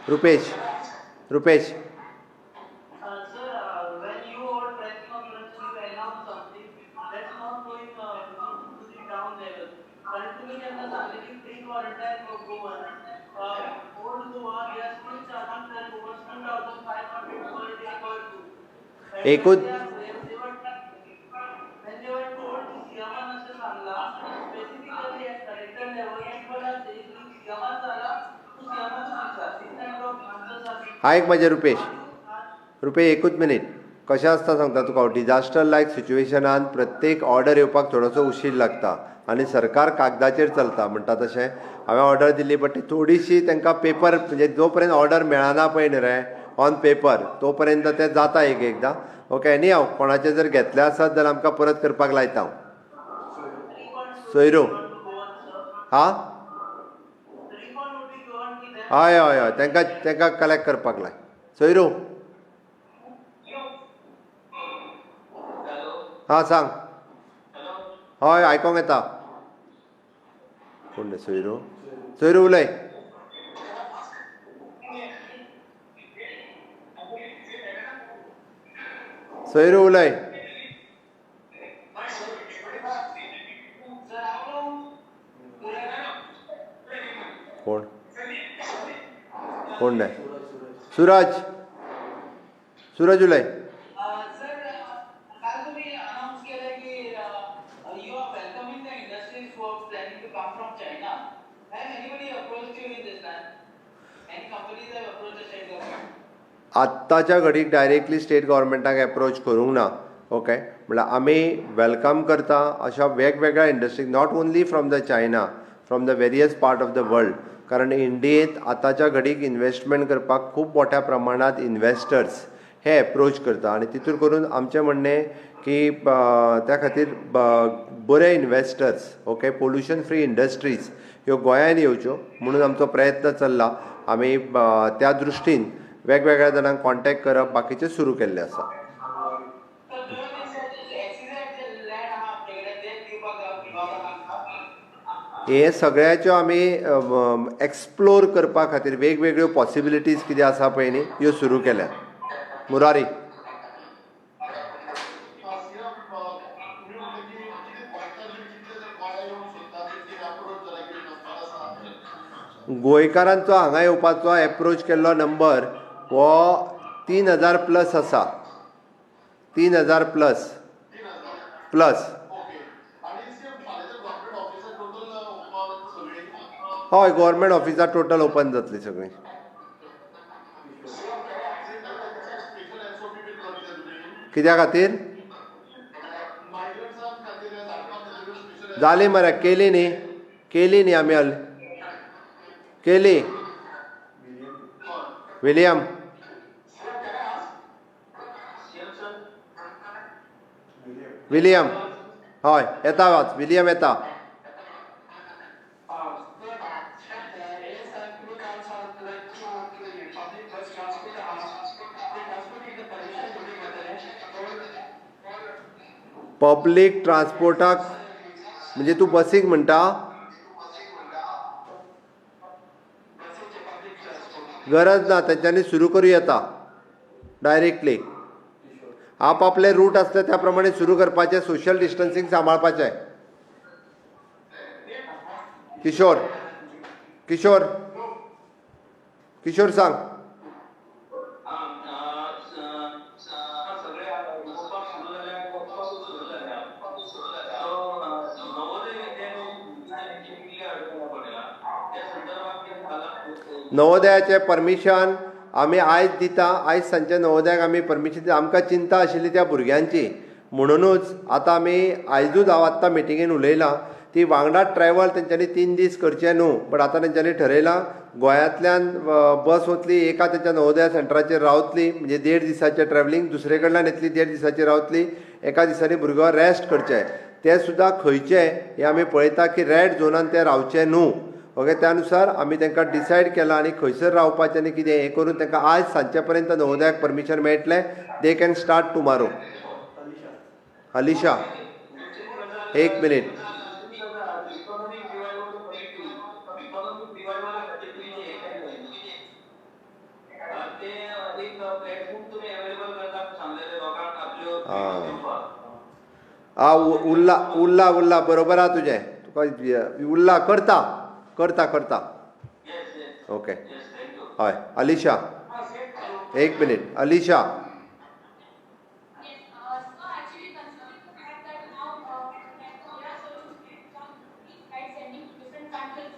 रुपेश. रुपेश. एकूच आयक म्हाजें रुपेश. रुपेश एकूच मिनीट. कशें आसता सांगता तुका हांव, डिजास्टर लायक सिच्युएशनान प्रत्येक ऑर्डर येवपाक थोडोसो उशीर लागता आनी सरकार कागदाचेर चलता म्हणटा तशें हांवें ऑर्डर दिली, बट ती थोडीशी तांकां पेपर म्हणजे जो पर्यंत ऑर्डर मेळना पळय न्ही रे ऑन पेपर तो पर्यंत तें जाता एक एकदां. ओके, आनी हांव कोणाचें जर घेतलें आसत जाल्यार आमकां परत करपाक लायता हांव. सोयरू हा हय हय हय तांकां तांकां कलेक्ट करपाक लाय. सोयरू हा सांग. हय आयकोंक येता. कोण रे सोयरू? सोयरू उलय. सोयरू उलय. कोण? कोण नाही? सुरज, सुरज उलय. सर, काल तुम्ही अनाऊन्स केलं की you are welcoming the industries who are planning to come from China. Have anybody approached you in this line? Any companies have approached the state government? आत्ताच्या घडीक डायरेक्टली स्टेट गव्हर्मेंटाक एप्रोच करूंक ना. Okay, म्हणल्यार आमी welcome करता अशा वेगवेगळ्या इंडस्ट्रीक, not only from the China, from the various part of the world. कारण इंडियेंत आतांच्या घडीक इन्वेस्टमेंट करपाक खूब मोठ्या प्रमाणांत इन्वेस्टर्स हे एप्रोच करता आनी तितूर करून आमचें म्हणणें की त्या खातीर बरे investors, okay, pollution free industries ह्यो गोंयांत येवच्यो म्हणून आमचो प्रयत्न चल्ला. आमी त्या दृश्टीन वेगवेगळ्या जाणांक कॉन्टेक्ट करप बाकीचें सुरू केल्लें आसा. तर do you think SEZ land आहा आमचे कडेन, ते दिवपाक दिवपाक? हे सगळ्याच्यो आमी एक्सप्लोर करपा खातीर वेगवेगळ्यो पॉसिबिलिटीज कितें आसा पळय न्ही, ह्यो सुरू केल्यात. मुरारी. सीएम, तुम्ही म्हणले की किती गोंयकार कितले जर गोंया येवंक सोदता, कितें अप्रोच जाला, कितें नंबर आसा? गोंयकारांचो हांगा येवपाचो एप्रोच केल्लो नंबर हो 3000 प्लस आसा, 3000 प्लस. 3000? प्लस. ओके, आणि सीएम, फाल्यां गव्हर्मेंट ऑफिसां टोटल ओपन सगळी? हय, गव्हर्मेंट ऑफिसां टोटल ओपन जातली सगळीं. स्पेशल एसओपी बीन करतले तुमी? कित्या खातीर? मायग्रंट्सां खातीर धाडपा खातीर स्पेशल. जाली मरे, केली न्ही, केली न्ही आमी हल केली. विलियम. CM sir. विलियम, हय, येता वाच, विलियम येता. हे सर, तुम्ही काल सांगतलं की पब्लिक बस ट्रान्सपोर्ट आहा, ते ट्रान्सपोर्ट परमिशन तुम्ही घेतले? पब्लीक ट्रान्सपोर्टाक म्हणजे तूं बसीक म्हणटा? बसीचे पब्लीक ट्रान्सपोर्ट. गरज ना, तेंच्यांनी सुरू करूं येता डायरेक्टली. आपापले रूट आसले त्या प्रमाणे सुरू करपाचें, सोशल डिस्टन्सींग सांबाळपाचें. किशोर, किशोर, किशोर, सांग. सगळे वचपाक सुरू जाल्या, वचपाक सुरू जाल्या. सो नवोदय विद्यालय कितली अडचण पडल्या त्या संदर्भात कितें जाला? नवोदयाचें परमिशन आमी आयज दिता. आयज सांजचे नवोदयाक आमी परमिशन दिता. आमकां चिंता आशिल्ली त्या भुरग्यांची, म्हणुनूच आतां आमी आयजूच, हांव आत्तां मिटिंगेन उलयलां, ती वांगडा ट्रॅवल तेंच्यांनी 3 दीस करचे न्हू. बट आतां तेंच्यांनी ठरयलां, गोंयांतल्यान बस वतली, एका तेंच्या नवोदया सेंटराचेर रावतली, म्हणजे देड दिसाचें ट्रॅवलिंग, दुसरे कडल्यान येतली, देड दिसाची रावतली. एका दिसांनी भुरगो रेस्ट करचे. ते सुद्दां खंयचे हें आमी पळयता की रेड झोनान ते रावचे न्हू. ओके, त्या नुसार आमी तांकां डिसायड केलां आनी खंयसर रावपाचें आनी कितें हें करून तांकां आयज सांजचे पर्यंत नवोदयाक परमिशन मेळटलें. They can start tomorrow. Alisha, एक मिनीट. इकॉनॉमिक इकॉनॉमिक रिवायवल खातीर तुम्ही हे केल्लें, ते एक प्लॅटफॉर्म तुमी अवेलेबल करता सांगलेले लोकांक आपल्यो दिवपाक. आ, उरला उरला उरला, बरोबर आहा तुजें. तुका उरला, करता करता करता. Yes yes okay. Yes, thank you. हय, अलिशा, एक minute, Alisha. Yes, so actually considering the fact that now there are certain flight sending to different countries,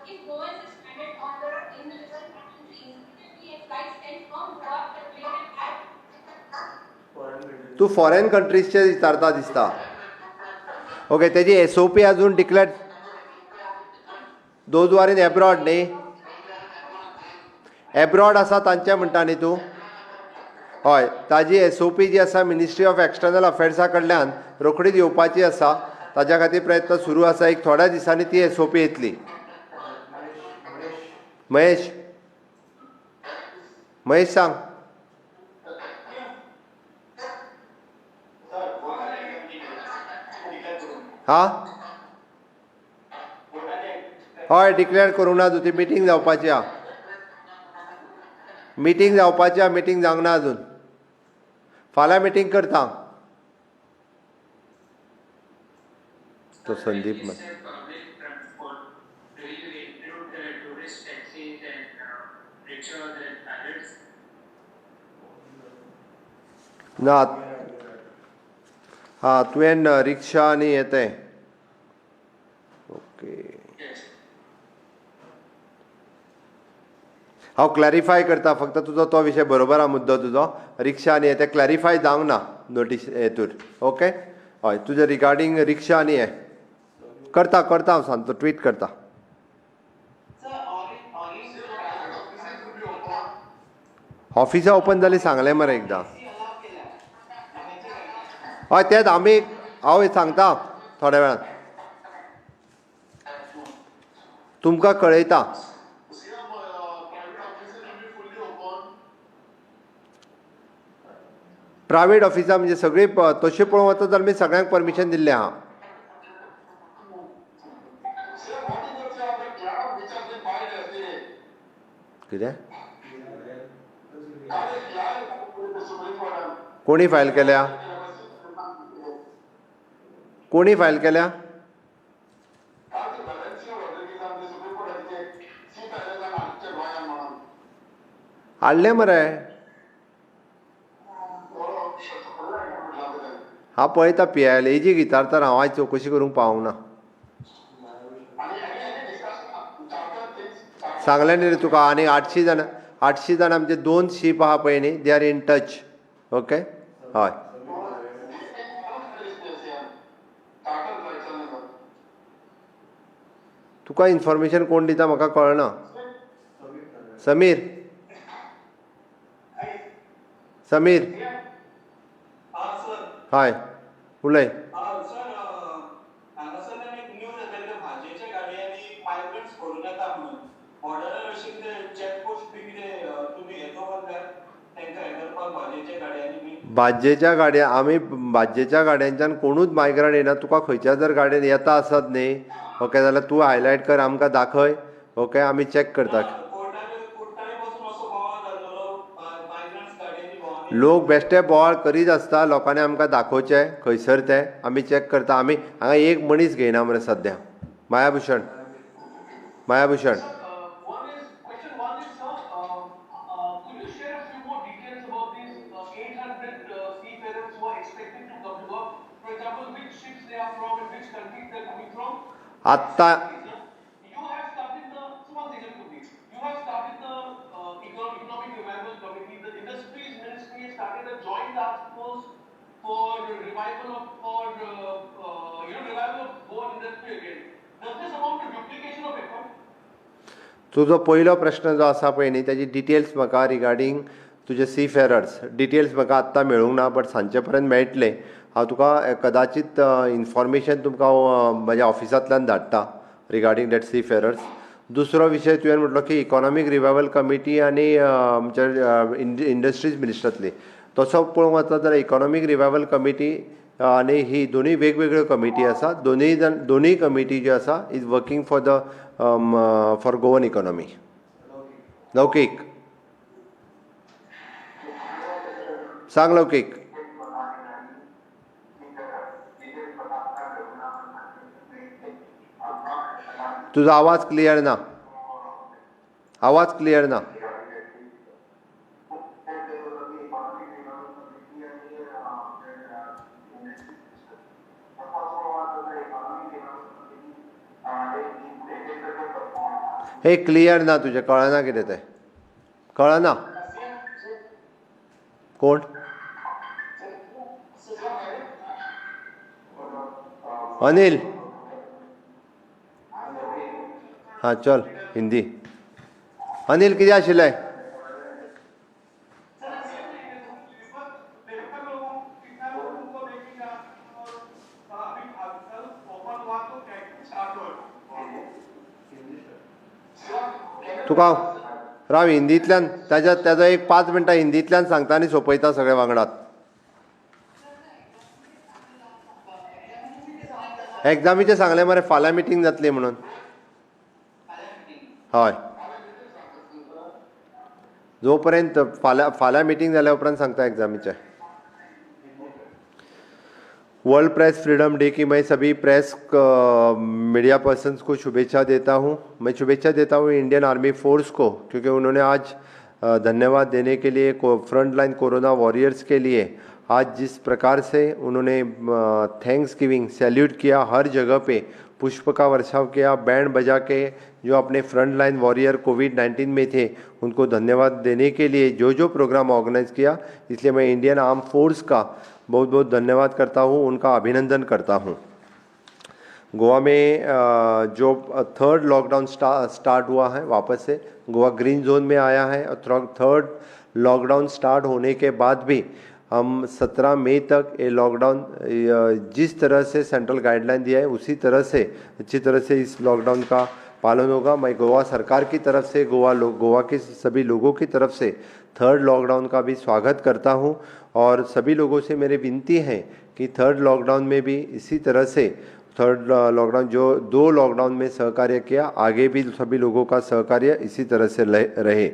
if Goa is stranded on the in the different countries, there will be a flight sent from Goa that they can add. तूं foreign कंट्रीजचे विचारता दिसता. Okay, तेजी SOP अजून declare, those are in abroad न्ही, abroad आसा तांचे म्हणटा न्ही तूं? हय, ताजी एसओपी जी आसा, मिनिस्ट्री ऑफ एक्सटर्नल अफेर्सा कडल्यान रोखडीच येवपाची आसा. ताज्या खातीर प्रयत्न सुरू आसा. एक थोड्या दिसांनी ती एसओपी येतली. महेश, महेश, सांग. हा, हय, डिक्लेअर करूंक ना अजून. ती मिटींग जावपाची आहा, मिटींग जावपाची आहा. मिटींग जावंक ना अजून. फाल्यां मिटींग करता. तो Sandeep Sir, public transport, do you include tourist taxis and rickshaws? ना, हां, तुवें रिक्षा आनी हें तें, ओके. हांव क्लॅरिफाय करता फक्त तुजो तो विशय बरोबर आहा. मुद्दो तुजो रिक्षा आनी हें तें क्लॅरिफाय जावंक ना नोटीस हेतूर. ओके, हय, तुजें रिगार्डींग रिक्षा आनी हें करता करता हांव सांगता, ट्वीट करता. Sir, orange Offices will be open. ऑफिसां ओपन जालीं सांगलें मरे एकदां. अलाव केल्या. हय, तेंच आमी, हांव सांगता थोड्या वेळान तुमकां कळयता. CM, private offices will be fully open. Private ऑफिसां म्हणजे सगळीं तशें पळोवंक वता जाल्यार आमी सगळ्यांक परमिशन दिल्लें आहा. Sir, what is the plan which has been filed yesterday? कितें? काय plan Supreme Court? कोणी फायल केल्या? कोणी फायल केल्या? काय ते व्हॅलेन्सिया रॉड्रिगीजान ते सुप्रीम कोर्टाचे सीफेरर्सान हाडचे गोंयांत म्हणून. हाडलें मरे. म्हटलां तें. हांव पळयता, पी I L एजी विचारता. हांव आयज चवकशी करूंक पावूंक ना. आनी any discussion charter things? सांगलें न्ही रे तुका, आनी 800 जाणां, 800 जाणां आमचे दोन शीप आहा पळय न्ही, they are in touch. Okay, हय. Charter flights. तुका इन्फॉर्मेशन कोण दिता म्हाका कळना. समीर, समीर. हा सर. हय, उलय. हा सर, हांगासरल्यान एक न्यूज येताली, भाजयेच्या गाडयांनी मायग्रंट्स भरून येता म्हणून. बॉर्डरार अशें कितें चॅकपोस्ट बी कितें तुमी हें दवरल्यात तांकां हें करपाक भाजयेच्या गाडयांनी बी? भाजयेच्या गाडया, आमी भाजयेच्या गाडयांच्यान कोणूच मायग्रंट येना. तुका खंयच्या जर गाडयेन येता आसत न्ही, ओके, जाल्यार तूं हायलायट कर, आमकां दाखय. ओके, आमी चॅक करता. कोर्टारे कुडटाळे पासून असो बोवाळ जाल्लो, मायग्रंट्स गाडयांनी भोंवनी. लोक बेश्टे बोवाळ करीत आसता. लोकांनी आमकां दाखोवचें खंयसर तें, आमी चॅक करता. आमी हांगा एक मनीस घेयना मरे सद्या. मायाभूषण, मायाभूषण. Sir, one is question one is, sir, could you share a few more details about these 800 seafarers who are expected to come to Goa? For example, which ships they are from and which countries they are coming from? आत्ता Sir, you have started the, so one second, quickly. You have started the Economic Revival Committee. The Industries Ministry has started a joint task force for revival of for you know revival of Goan industry again. Does this amount to duplication of effort? तुजो पयलो प्रश्न जो आसा पळय न्ही, ताजी details म्हाका, regarding तुजे सी फेरर्स डिटेल्स म्हाका आत्तां मेळूंक ना, बट सांजचे पर्यंत मेळटले. हांव तुका कदाचीत इन्फॉर्मेशन तुमकां हांव म्हज्या ऑफिसांतल्यान धाडटा रिगार्डींग that C फेरर्स. दुसरो विशय तुवें म्हटलो की इकॉनॉमीक रिवायवल कमिटी आनी आमच्या इंडस्ट्रीज मिनिस्ट्रांतली. तसो पळोवंक वचत जाल्यार इकॉनॉमीक रिवायवल कमिटी आनी ही दोनूय वेगवेगळ्यो कमिटी आसा. दोनूय जाण, दोनूय कमिटी ज्यो आसा is working for Goan economy. लौकीक, सांग लौकीक. तुजो आवाज क्लियर ना, आवाज क्लियर ना. हे क्लियर ना तुजें, कळना कितें तें, कळना. कोण? अनिल. हां, चल हिंदी. अनिल, कितें आशिल्लें? लेबर लोगों, कितना लोगों को लेके जा और अभी कल ओपन हुआ तो स्टार्ट हुआ? तुका राव, हिंदींतल्यान ताज्या ताजो एक 5 मिनटां हिंदींतल्यान सांगता आनी सोंपयता सगळे वांगडात. एग्जामीचें सांगलें मरे, फाल्यां मिटींग जातली म्हणून. हय, जो पर्यंत फाल्यां फाल्यां मिटींग जाल्या उपरांत सांगता एग्जामीचें. वर्ल्ड प्रेस फ्रीडम डे की मैं सभी प्रेस मीडिया पर्सन्स को शुभेच्छा देता हूँ. मैं शुभेच्छा देता हूँ इंडियन आर्मी फोर्स को, क्योंकि उन्होंने आज धन्यवाद देने के लिए front line corona warriors K लिए आज जिस प्रकार से उन्होंने thanks giving salute किया, हर जगह पे पुष्प का वर्षाव किया, बैंड बजा के जो अपने फ्रंट लाइन वॉरियर कोविड-19 में थे उनको धन्यवाद देने के लिए जो जो प्रोग्राम ऑर्गेनाइज किया, इसलिए मैं इंडियन आर्म फोर्स का बहुत बहुत धन्यवाद करता हूँ, उनका अभिनंदन करता हूँ। गोवा में जो थर्ड लॉकडाउन स्टार्ट हुआ है, वापस से गोवा ग्रीन जोन में आया है और थर्ड लॉकडाउन स्टार्ट होने के बाद भी हम 17 मई तक ये लॉकडाउन जिस तरह से सेंट्रल गाइडलाइन दिया है उसी तरह से अच्छी तरह से इस लॉकडाउन का पालन होगा। मैं गोवा सरकार की तरफ से, गोवा के सभी लोगों की तरफ से थर्ड लॉकडाउन का भी स्वागत करता हूं और सभी लोगों से मेरी विनती है कि थर्ड लॉकडाउन में भी इसी तरह से थर्ड लॉकडाउन जो 2 लॉकडाउन में सहकार्य किया, आगे भी सभी लोगों का सहकार्य इसी तरह से रहे।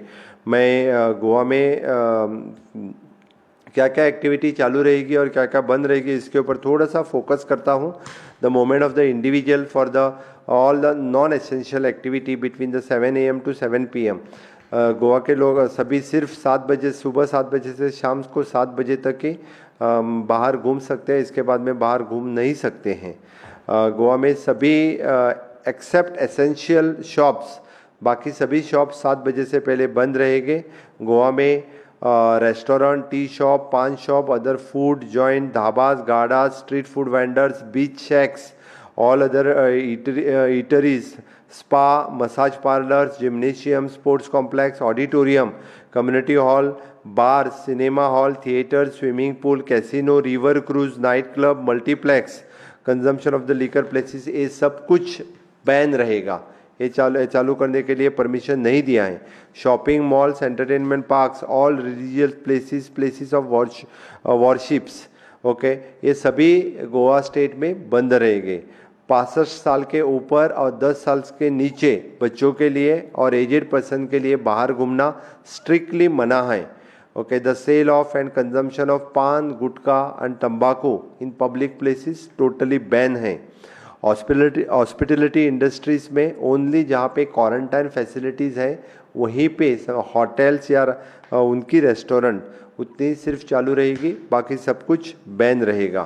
मैं गोवा में क्या क्या एक्टिविटी चालू रहेगी और क्या क्या बंद रहेगी इसके ऊपर थोड़ा सा फोकस करता हूँ। The movement of the individual for the all the non essential activity between the 7 AM to 7 PM। Goa K लोग सभी सिर्फ 7 बजे, सुबह 7 बजे से शाम को 7 बजे तक ही बाहर घूम सकते हैं, इसके बाद में बाहर घूम नहीं सकते हैं। गोवा में सभी एक्सेप्ट एसेंशियल शॉप्स, बाकी सभी शॉप्स 7 बजे से पहले बंद रहेंगे। गोवा में restaurant, tea shop, paan shop, other food joint, dhabas, gadas, street food vendors, beach shacks, all other eateries, spa, massage parlours, gymnasium, sports complex, auditorium, community hall, bar, cinema hall, theatre, swimming pool, casino, river cruise, night club, multiplex, consumption of the liquor places, ये सब कुछ ban रहेगा। ये चालू करने K लिए permission नहीं दिया है। Shopping malls, entertainment parks, all religious places, places of worships, okay, ये सभी गोवा स्टेट में बंद रहेंगे। 65 साल के ऊपर और 10 साल के नीचे बच्चों के लिए और एजेड पर्सन के लिए बाहर घूमना स्ट्रिक्टली मना है। Okay, the sale of and consumption of paan, gutka and tambaku in public places totally ban Hai. Hospitality industries में ओनली जहाँ पे क्वारंटाइन फैसिलिटीज़ है वहीं पे होटल्स या उनकी रेस्टोरेंट उतनी सिर्फ चालू रहेगी, बाकी सब कुछ बैन रहेगा।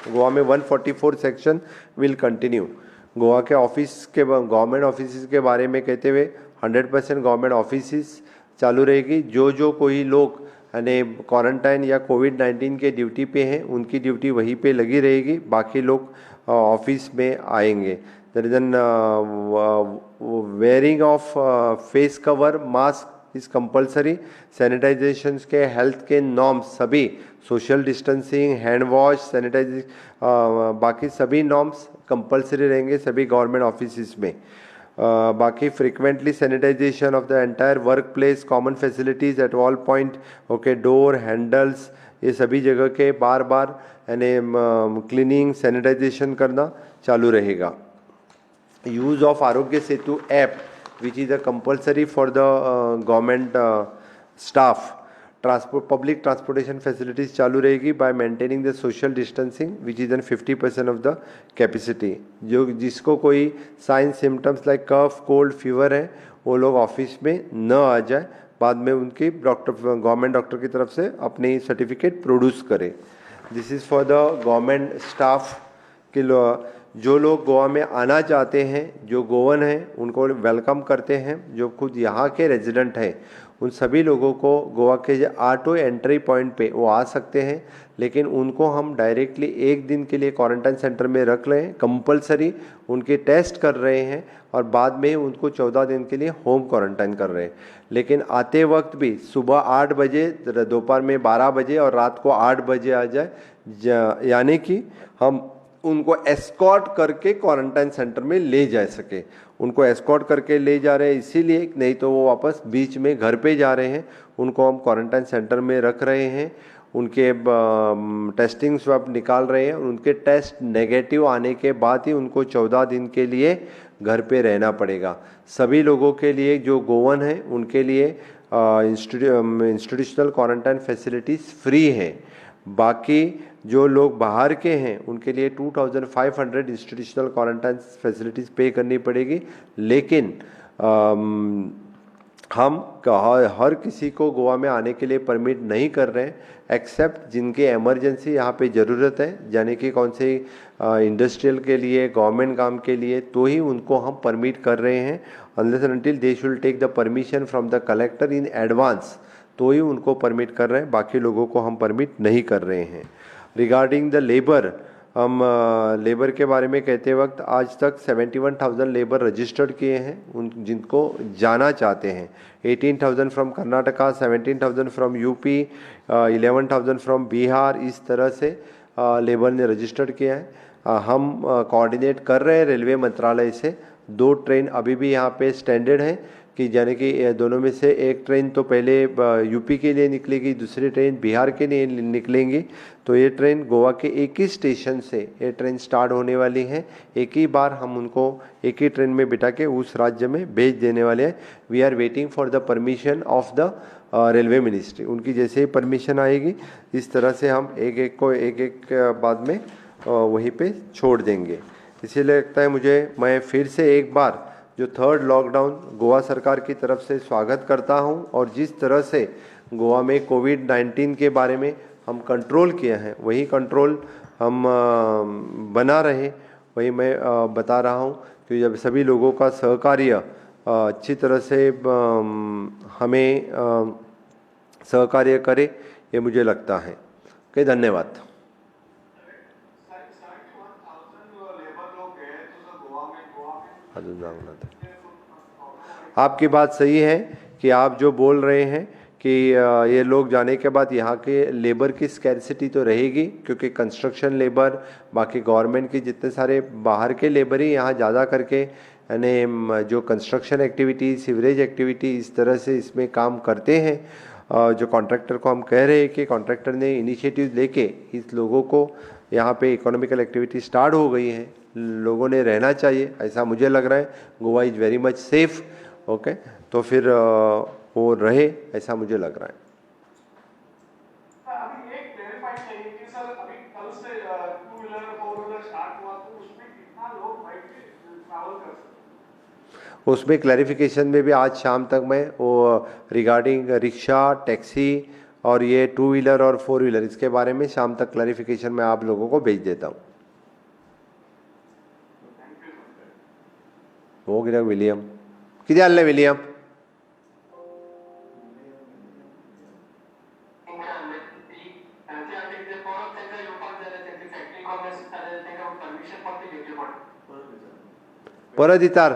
गोवा में 144 section will continue. Goa K office K, government office K बारे में कहते हुए 100% गवर्नमेंट ऑफिस चालू रहेगी। जो जो कोई लोग यानी क्वारंटाइन या कोविड-19 के ड्यूटी पे हैं उनकी ड्यूटी वहीं पे लगी रहेगी, बाकी लोग ऑफिस में आएंगे। There is an wearing of face cover, mask is compulsory. Sanitization K, health K norms सभी, social distancing, hand wash, sanitization, बाकी सभी नॉर्म्स कंपलसरी रहेंगे सभी गवर्नमेंट ऑफिस में। बाकी frequently sanitization of the entire work place, common facilities at all point, okay, door handles, ये सभी जगह के बार बार यानी क्लीनिंग, सैनिटाइजेशन करना चालू रहेगा। Use of Aarogya Setu app which is a compulsory for the government staff. Transport, public transportation facilities चालू रहेगी by maintaining the social distancing which is an 50% of the capacity. जो जिसको कोई sign symptoms like cough, cold, fever है वो लोग office में न आ जाए, बाद में उनकी डॉक्टर, गवर्नमेंट डॉक्टर की तरफ से अपनी सर्टिफिकेट प्रोड्यूस करे। This is for the government staff K जो लोग गोवा में आना चाहते हैं, जो गोवन हैं उनको welcome करते हैं, जो खुद यहाँ के रेजिडेंट हैं उन सभी लोगों को गोवा के जो ऑटो एंट्री पॉइंट पे वो आ सकते हैं, लेकिन उनको हम डायरेक्टली एक दिन के लिए क्वारंटाइन सेंटर में रख रहे हैं, कंपलसरी उनके टेस्ट कर रहे हैं और बाद में उनको 14 दिन के लिए होम क्वारंटाइन कर रहे हैं। लेकिन आते वक्त भी सुबह 8 बजे, दोपहर में 12 बजे और रात को 8 बजे आ जाए, यानी कि हम उनको एस्कॉर्ट करके क्वारंटाइन सेंटर में ले जा सके। उनको एस्कॉर्ट करके ले जा रहे हैं इसीलिए, नहीं तो वो वापस बीच में घर पे जा रहे हैं। उनको हम क्वारंटाइन सेंटर में रख रहे हैं, उनके टेस्टिंग स्वैब निकाल रहे हैं और उनके टेस्ट नेगेटिव आने के बाद ही उनको 14 दिन के लिए घर पे रहना पड़ेगा। सभी लोगों के लिए जो गोवन हैं उनके लिए इंस्टीट्यूशनल क्वारंटाइन फैसिलिटीज़ फ्री है। बाकी जो लोग बाहर के हैं उनके लिए 2500 इंस्टीट्यूशनल क्वारंटाइन फैसिलिटीज़ पे करनी पड़ेगी, लेकिन हम हर किसी को गोवा में आने के लिए परमिट नहीं कर रहे हैं, एक्सेप्ट जिनके एमरजेंसी यहाँ पे ज़रूरत है, यानी कि कौन से इंडस्ट्रियल के लिए, गवर्नमेंट काम के लिए, तो ही उनको हम परमिट कर रहे हैं। Unless and until they should take the permission from the collector in advance, तो ही उनको परमिट कर रहे हैं, बाकी लोगों को हम परमिट नहीं कर रहे हैं। रिगार्डिंग the labour, हम लेबर के बारे में कहते वक्त आज तक 71,000 लेबर रजिस्टर्ड किए हैं उन जिनको जाना चाहते हैं। 18,000 from Karnataka, 17,000 from UP, 11,000 from Bihar, इस तरह से लेबर ने रजिस्टर्ड किया है। हम कोऑर्डिनेट कर रहे हैं रेलवे मंत्रालय से। 2 ट्रेन अभी भी यहाँ पे स्टैंडर्ड है कि यानी कि दोनों में से एक ट्रेन तो पहले यूपी के लिए निकलेगी, दूसरी ट्रेन बिहार के लिए निकलेंगी। तो ये ट्रेन गोवा के एक ही स्टेशन से ये ट्रेन स्टार्ट होने वाली है। एक ही बार हम उनको एक ही ट्रेन में बिठा के उस राज्य में भेज देने वाले हैं। We are waiting for the permission of the railway ministry. उनकी जैसे ही परमिशन आएगी, इस तरह से हम एक एक को एक एक बाद में वहीं पे छोड़ देंगे। इसीलिए लगता है मुझे, मैं फिर से एक बार जो थर्ड लॉकडाउन गोवा सरकार की तरफ से स्वागत करता हूं, और जिस तरह से गोवा में कोविड-19 के बारे में हम कंट्रोल किए हैं, वही कंट्रोल हम बना रहे, वही मैं बता रहा हूं कि जब सभी लोगों का सहकार्य अच्छी तरह से हमें सहकार्य करे, ये मुझे लगता है। ओके, धन्यवाद। आपकी बात सही है कि आप जो बोल रहे हैं कि ये लोग जाने के बाद यहाँ के लेबर की स्कैर्सिटी तो रहेगी, क्योंकि कंस्ट्रक्शन लेबर, बाकी गवर्नमेंट के जितने सारे बाहर के लेबर ही यहाँ ज़्यादा करके यानी जो कंस्ट्रक्शन एक्टिविटी, सीवरेज एक्टिविटी, इस तरह से इसमें काम करते हैं। जो कॉन्ट्रैक्टर को हम कह रहे हैं कि कॉन्ट्रैक्टर ने इनिशिएटिव लेके इस लोगों को यहाँ पे इकोनॉमिकल एक्टिविटी स्टार्ट हो गई है, लोगों ने रहना चाहिए, ऐसा मुझे लग रहा है। Goa is very much safe, okay, तो फिर वो रहे, ऐसा मुझे लग रहा है। अभी एक क्लैरिफाई चाहिए कि सर अभी कल से 2 व्हीलर 4 व्हीलर स्टार्ट हुआ, तो उसमें कितना लोग बाइक पे ट्रैवल कर सकते हैं? उसमें क्लैरिफिकेशन में भी आज शाम तक मैं वो रिगार्डिंग रिक्शा, टैक्सी और ये 2 व्हीलर और 4 व्हीलर, इसके बारे में शाम तक क्लैरिफिकेशन मैं आप लोगों को भेज देता हूँ। हो गया विलियम, कितें जालें विलियम? परत दितार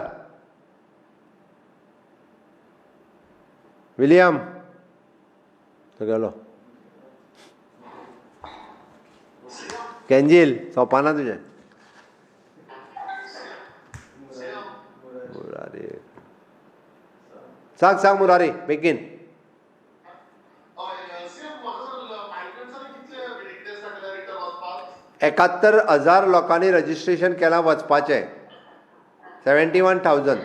विलियम तो गेलो। केंजील सोपाना तुझें। मुरारी सांग सांग मुरारी बेगीन। 71,000 लोकांनी रजिस्ट्रेशन केलां वचपाचें, 71,000।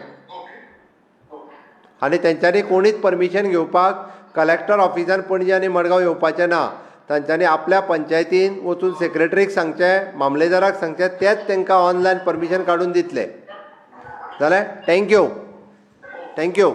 आनी तेंच्यांनी कोणीच परमिशन घेवपाक कलेक्टर ऑफिसान पणजे आनी मडगांव येवपाचें ना। तांच्यांनी आपल्या पंचायतीन वचून सेक्रेटरीक सांगचें, मामलेदाराक सांगचें, तेच तांकां ऑनलायन परमिशन काडून दितले। जालें? Thank you, thank you.